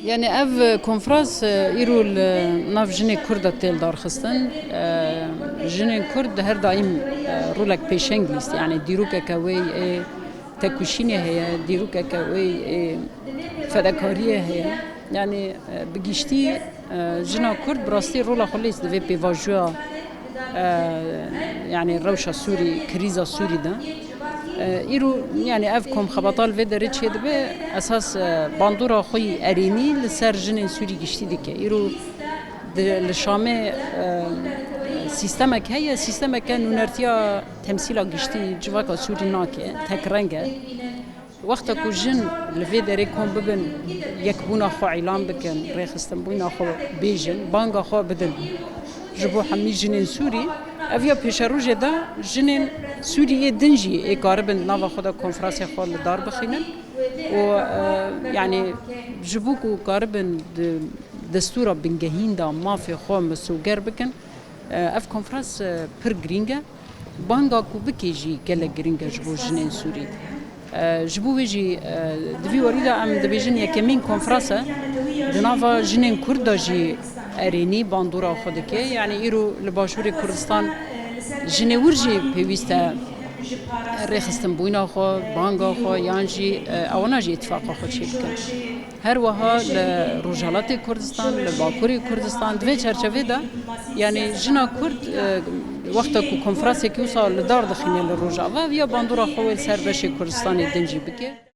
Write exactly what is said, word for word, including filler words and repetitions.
Yani ev konferans, e, îro li nav jinê Kurd de tê lidarxistin. E, jinên Kurd her daîm, e, rolek pêşeng lîst. Yani dîrokeke wê ê tekoşînê heye, dîrokeke wê ê fedekariyê heye. Yani, e, bi giştî, e, jina Kurd bi rastî rola xwe lîst di vê pêvajoya, e, yani rewşa Sûrî, krîza Sûrî de. E, îro, yani ev komxebata li vê derê çêdibe, esas, e, bandora xwe yî erênî li ser jinên Sûrî giştî dike. Îro di, li Şamê, e, sîstemek heye, sîstemeke nûnertiya temsîla giştî civaka Sûrî nake, tek reng e. Wexta ku jin li vê derê kom bibin, yekbûna xwe îlan bikin, rêxistinbûna xwe bêjin, banga xwe bidin ji bo hemî jinên Sûrî. Ev ya pêşerojê de jinên Sûrî yê din jî ê karibin di nava xwe de konferansê xwe li dar bixînin û, e, yani ji bo ku karibin di destûra bingehîn de mafê xwe misoger bikin, e, ev konferans, e, pir girîng e. Banga ku bike jî gelek girîng e ji bo jinên Sûrî. E, ji bo wê jî, e, di vî warî de em dibêjin yekemîn konferans e. Di nava jinên Kurd de jî erênî bandora xwe dike. Yani îro li Başûrê Kurdistan jinê wir jî pêwîst e rêxistinbûna xwe, banga xwe yan jî, e, ewana jî îtifaqa xwe çêbikin. Her wiha li Rojhelatê Kurdistan, li Bakurê Kurdistan, di vê çerçevê de, yani jina Kurd, e, wexta ku konferansekî wisa li dar dixîne li Rojava, viya bandora xwe wê li ser beşê Kurdistanê din jî bike.